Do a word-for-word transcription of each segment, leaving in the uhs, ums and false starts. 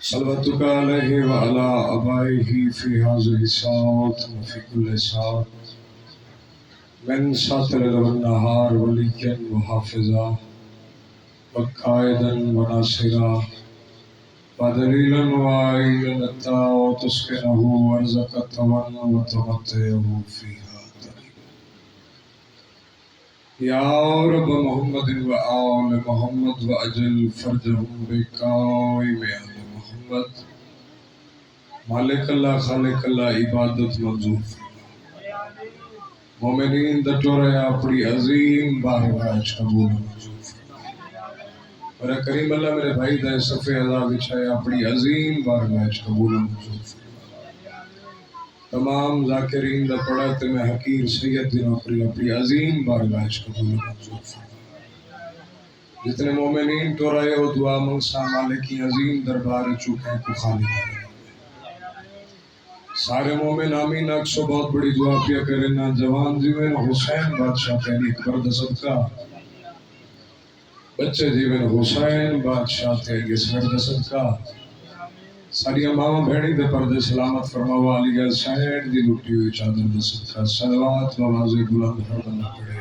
صلواتك عليه وعلى آبائه في هذه الساعة وفي كل ساعة، من ساعة الليل والنهار وليا وحافظا وقائدا وناصرا ودليلا وعينا حتى تسكنه أرضك طوعا وتمتعه فيها طيبا. يا رب محمد وآل محمد وعجل فرجهم بقائم آل محمد. مالک اللہ، خالق اللہ، عبادت منظور فرما۔ مومنین دا ٹورا اپنی عظیم بارگاہ اچ قبول منظور فرما۔ میرا کریم اللہ میرے بھائی دا صف عزا وچھایا اپنی عظیم بارگاہ اچ قبول منظور فرما۔ تمام ذاکرین دا پڑا تے میں حقیر سید دی نوکری اپنی عظیم بارگاہ اچ قبول منظور فرما۔ جتنے مومنین ٹر آئے او دعا منگساں، مالک ایں عظیم دربار اچوں کہیں کوں خالی نہ بھیجے۔ سارے مومن آمین آکھسو۔ بہت بڑی دعا پیا کرے نا جوان جیویں حسین بادشاہ تیݙی اکبر دا صدقہ۔ بچے جیون حسین بادشاہ تے علی اصغر دا صدقہ۔ ساݙیاں ماواں بھیݨیں دے پردے سلامت فرماوا، علی حسین دی لٹی ہوئی چادر دا صدقہ۔ صلوات بآواز بلند ہر بندہ پڑھے۔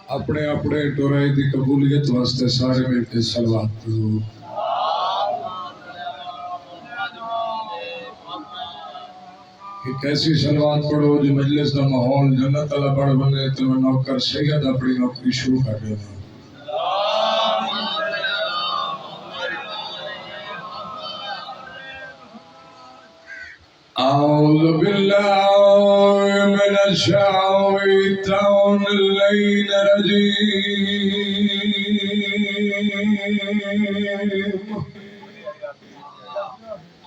اپݨے اپݨے ٹورائے دی قبولیت واسطے سارے مل کے صلوات پڑھو۔ ہک ایسی صلوات پڑھو جو مجلس دا ماحول جنت والا بݨ ونڄے تے میں نوکر سید اپݨی نوکری شروع کر ݙیواں۔ أعوذ بالله من الشيطان الرجيم۔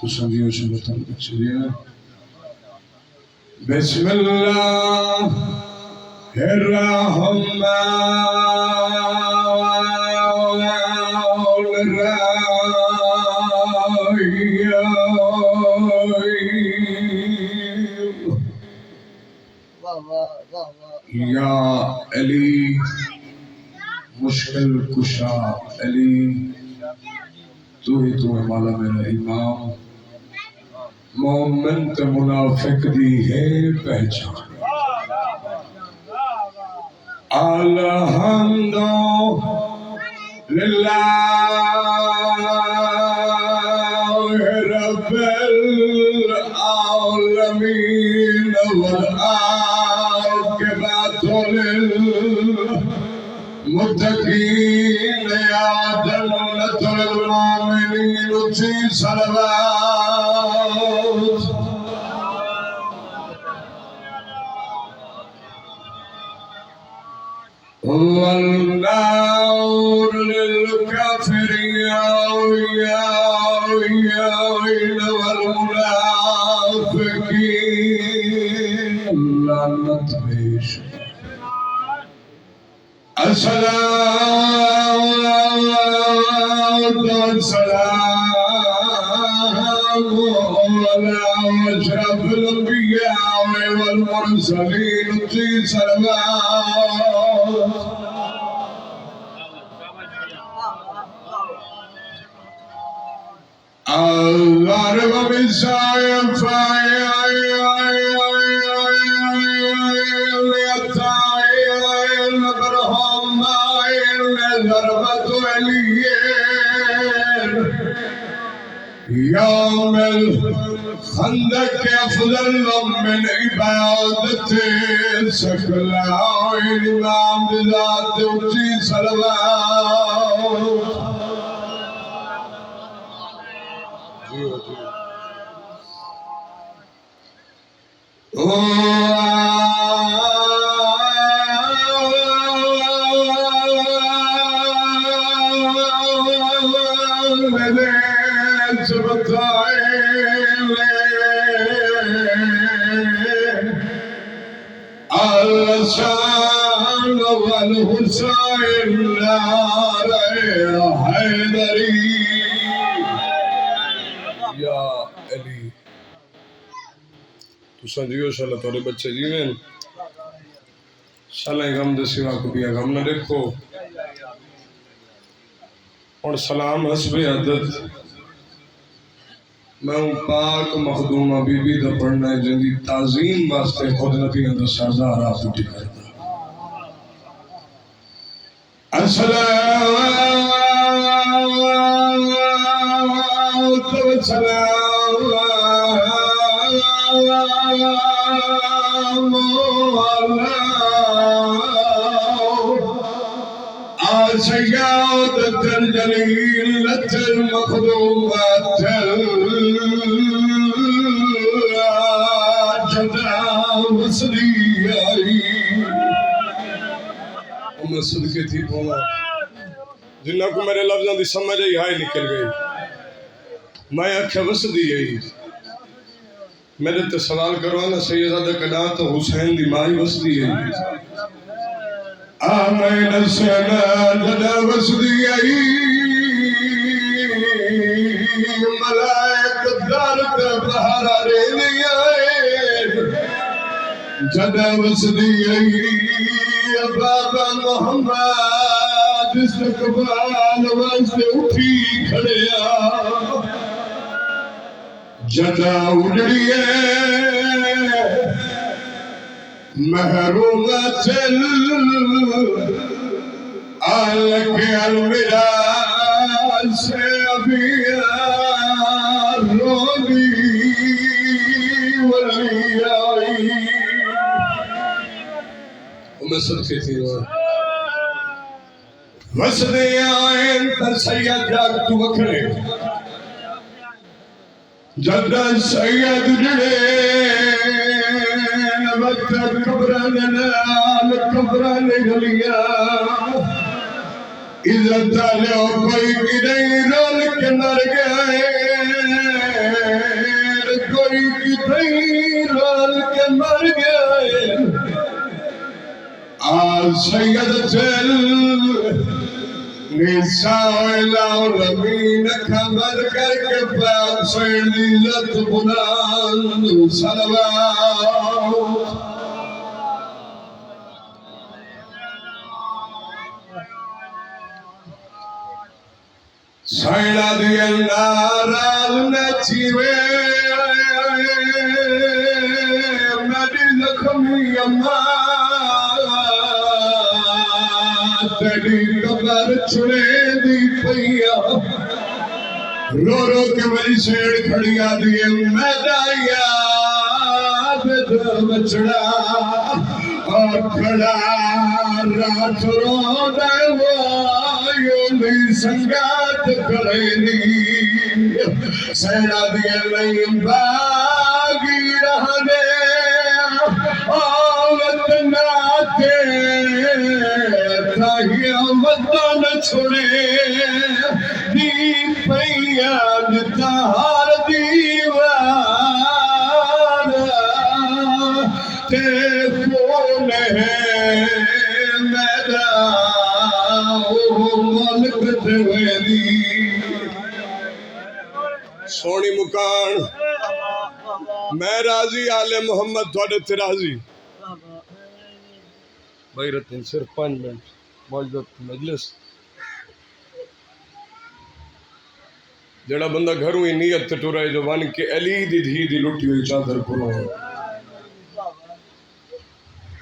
تساں وی او شروع کر ݙیو۔ بسم اللہ الرحمن الرحیم۔ یا علی مشکل کشا علی، تو ہی تو ہے مولا میرا امام۔ مومن تے منافق دی ہے پہچان۔ الحمد للہ رب العالمین والعاقبۃ لل متقین۔ یا جنت المؤمنین، اچی صلوات۔ والنار للکافرین والمنافقین۔ لعنت پیش۔ الصلاة والسلام على أشرف الأنبياء والمرسلين، اچی صلوات۔ الضرب بالسيف الطائر البرهمين ضربة اليد۔ يوم الخندق أفضل من عبادة الثقلين، امام دی ذات تے اچی صلوات۔ جی ہو، جی۔ الحسن والحسین نعرہ حیدری۔ یا علی۔ تساں جیو، انشاءاللہ تہاݙے بچے جیون۔ شالا غم دے سوا کوں ٻیا غم نہ ݙیکھو۔ ہݨ سلام حسب عادت میں اوں پاک مخدومہ بی بی دا پڑھݨا ہے، جیندی تعظیم واسطے خود نبیاں دا سردار آپ اٹھی کھڑدا۔ الصلاۃ والسلام علی آ سیادت الجلیلۃ المخدومۃ جدا وسدی آئی۔ او میں صدقے تھی پواں، جنہاں کوں میرے لفظاں دی سمجھ آئی، ہائے نکل ڳئی۔ میں آکھیا وسدی آئی۔ میݙے تے سوال کرو نا سیدزادہ، کݙاں تاں حسین دی ماں ہی وسدی ہے؟ آ میں ݙسینا، جݙاں وسدی آئی، ملائک در تے پہرا ݙیندی آئے۔ جݙاں وسدی آئی، بابا محمد استقبال واسطے اٹھی کھڑیا۔ جدا اجڑیے محروم چل، آلک المرا سے ابھی رولی ولی آئی۔ میں صدقے تھی ہوں۔ وسدے آئین تے سید جاگ تو وکھرے۔ جݙاں سید جڑے وقت قبراں دے نال قبراں دے گلیاں، عزت آلیو کوئی کݙہیں رل کے مر ڳئے، کوئی کݙہیں رل کے مر ڳئے۔ آل سید چل نساء العالمین اکھاں بند کر کے پاک سین دی عزت بلند صلوات۔ سائنا دی ناراض نہ تھیوے، میݙی زخمی اماں تیݙی قبر چھڑیندی پئی آ۔ رو رو کے میݙی سیڑ کھڑی آہدی ہے، میݙا یاد دا بچڑا۔ او کھڑا رات روندا وائے اوندی سنگت کریندی۔ سینا دی نئیں باغی رہندے، او وطن تے تاہیا وطن چھڑے۔ دی پئی آ تہار دیوار، تے کون ہے میݙا او ملک تے ویلی۔ سوہݨی مکان، میں راضی، آل محمد تہاݙے تے راضی۔ بھائی رتن صرف پنج منٹ معزت مجلس۔ جیڑھا بندہ گھروں ہی نیت تے ٹرائے جو ونڄ کے علی دی دھی دی لٹی ہوئی چادر پروئے،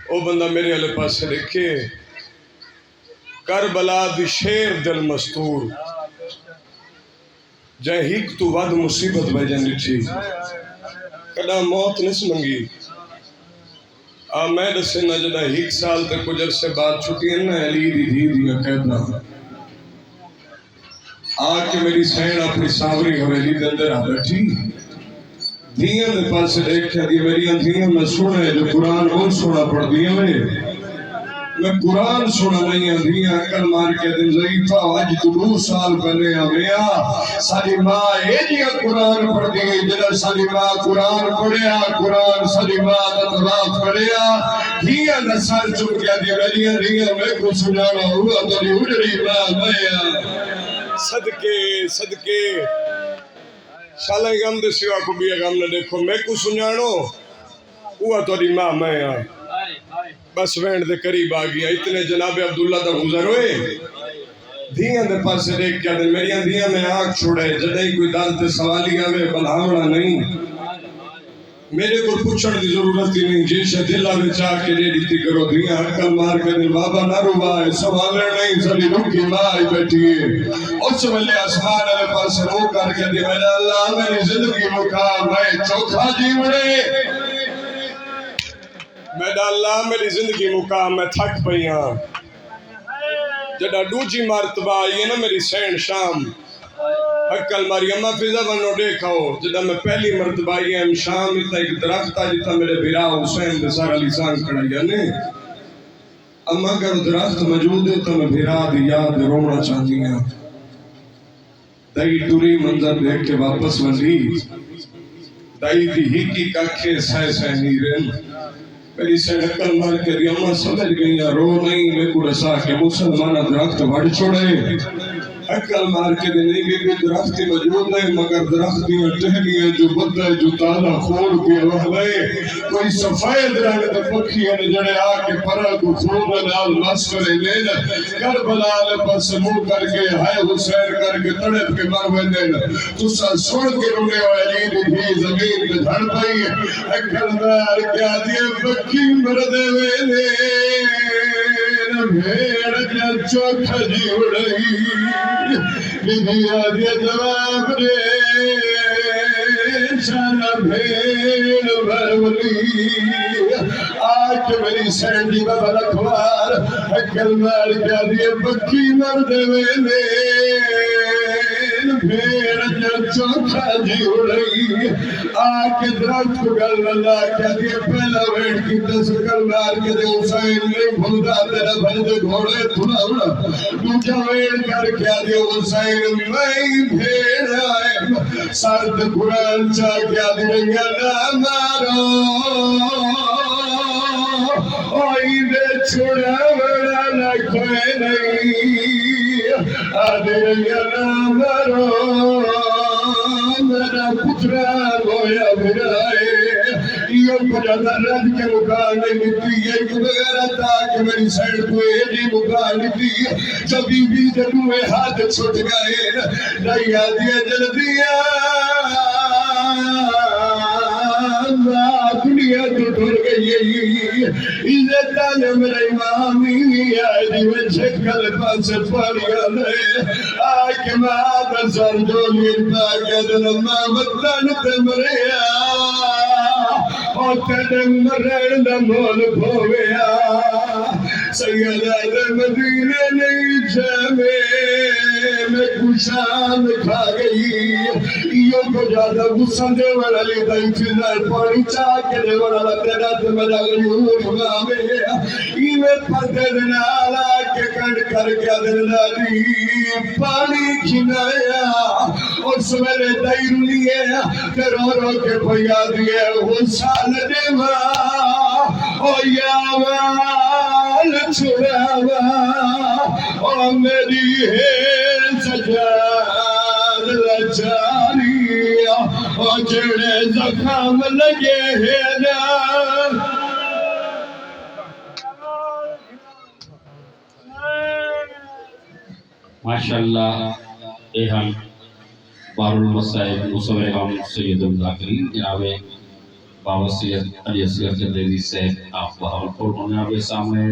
او بندہ میرے آلے پاسے ݙیکھے۔ کربلا دی شیر دل مستور۔ جئیں ہک توں ودھ مصیبت ویجن ݙٹھی، کݙاں موت نس منگی۔ آ میں ݙسینا، جݙاں ہک سال تے کجھ عرصے بعد چھٹیاں نا علی دی دھی دیاں قیداں، آ کے میݙی سئیݨ اپݨی سانوری حویلی دے اندر آ ٻیٹھی۔ دھیاں دے پاسے ݙیکھ کے آہدی، میݙیاں دھیاں، میں سݨے جو قرآن بہت سوہݨا پڑھدیاں وے۔ میں قرآن سوہݨا نہیں آہدیاں۔ عقل مار کے آہدن، ضعیفہ، اڄ توں ݙو سال پہلے آ ویا، ساݙی ماں ایجھیاں قرآن پڑھدی ہے، جݙاں ساݙی ماں قرآن پڑھیا، قرآن ساݙی ماں دا طواف کریا۔ دھیاں دا سر چم کے آہدی، میݙیاں دھیاں، میکوں سنڄاݨو، اوہا تہاݙی اجڑی ماں میں آں۔ صدقے، صدقے۔ شالا غم دے سوا کوں ٻیا غم نہ ݙیکھو، میکوں سنڄاݨو، اوہا تہاݙی ماں میں آں۔ بس وینڈ دے قریب آ گیا۔ اتنے جناب عبداللہ دا گزر ہوئے، دھیاں دے پاسے ݙیکھ کے آہدن، میݙیاں دھیاں، میں آکھ چھوڑے، جݙائیں کوئی در تے سوالی آوے، ٻلہاوݨا نئیں۔ میݙے کول پچھݨ دی ضرورت ہی نئیں، جے شے دل آوے چا کے ݙے ݙتی کرو۔ دھیاں ہکل مار کے آہدن، بابا نہ روا، اے سوالݨ نئیں، ساݙی رکھی ماء آئی ٻیٹھی ہے۔ اس ویلے آسمان والے پاسے منہ کر کے آہدی، میݙا اللہ، میݙی زندگی مکا، میں چوکھا جیوݨے۔ میݙا اللہ، میݙی زندگی مکا، میں تھک پئی ہاں۔ جݙاں ݙوجھی مرتبہ آئی ہے نا میݙی سین شام، ہکل ماری، اماں فضہ ونڄو ݙیکھ آؤ۔ جݙاں میں پہلی مرتبہ آئی ہم شام، اتھاں ہک درخت آ، جتھاں میݙے بھرا حسین دے سر علی سانگ کھڑا ہئی۔ یعنی اماں اگر درخت موجود ہے تاں میں بھرا دی یاد رووݨا چاہندی ہاں۔ دائی ٹری، منظر ݙیکھ کے واپس ونڄی۔ دائی دی ہک ہک اکھ ہے، سئے سئے نیر ہن۔ میݙی سین ہکل مار کے آہدی، اماں سمجھ ڳئی ہاں، رو نئیں، میکوں ݙسا کے مسلماناں درخت وڈھ چھوڑے۔ ہکل مار کے آہدی، نئیں بی بی، درخت ہی موجود نئیں، مگر درخت دیاں ٹہنیاں جو ٻدھا ہے، جو تازہ خون پیا وہدا ہے۔ کوئی سفید رنگ دے پکھی ہن جیڑھے آ کے پراں کوں خون دے نال مس کریندے ہن۔ کربلا آلے پاسے منہ کر کے، ہائے حسین کر کے تڑپ کے مر ویندے ہن۔ تساں سݨ کے رونے ہوئے، علی دی دھی زمین تے جھڑ پئی۔ ہکل مار کے آہدی ہے، پکھی مردے ویندے ہن، بھیݨ جا چوکھا جیوݨا ہئی۔ بی بی آہدی ہے، جواب ݙے، شالا بھیݨ مر ولی۔ آ کے میݙی سین دی بابا لکھوار ہکل مار کے آہدی ہے، پکھی مردے ویندے ہن، بھیݨ جا چوکھا جیوݨا ہئی۔ آ کے درخت کوں ڳل لا کے آہدی ہے، پہلا وینڈ کیتس، ہکل مار کے آہدی، حسین نئیں بھلدا تیݙا بھڄدے گھوڑے تھلاوݨا۔ ݙوجھا وینڈ کر کے آہدی، حسین میں بھیݨ آئے۔ سر تے قرآن چا کے آہدی رہیاں، نہ مارو، او ایندے چھڑاوݨ آلا کوئی نئیں۔ آہدی رہیاں، نہ مارو، میݙا پترا رویا پھرائے۔ ایہو کجھ آہدا، رڄ کے مکا نئیں ݙتی، ہک بغیرت آ کے میݙی سین کوں ایݙی مکا ݙتی۔ جو بی بی دے ݙوہیں ہتھ چھٹ ڳئے۔ دائی آہدی ہے، جلدی آ، ماں دنیا توں ٹر ڳئی ہے۔ ایندے تانے میݙا امام ہی آئے، جیویں چھک آلے پاسے پاݨی آندا ہے۔ آ کے ماں دا سر جھولی پا کے آہدن، ماں وطن تے مریا، او تیݙے مرݨ دا مول پویا۔ سیداں دے مدینے نئیں جیویں، میکوں شام کھا ڳئی۔ ایہو کجھ آہدا، غصہ ݙیوݨ آلی دائی فضہ، پاݨی چا کے ݙیوݨ آلا تیݙا تے میݙا غیور امام ہے۔ ایویں پردے دے نال آ کے کنڈ کر کے آہدن، دادی پاݨی گھن آیا۔ اس ویلے دائی رلی ہے تے رو رو کے پئی آہدی ہے، غصہ نہ ݙیواں، او یاوال چھڑاواں، او میݙی ہے سجاد لاچاری، او جیڑھے زخم لڳے ہن۔ ماشاءاللہ، اے ہن بحر المصائب مصور عام سید الذاکرین جناب بابا سید علی اصغر چندیری صاحب آف بہاولپور۔ انہاں دے سامݨے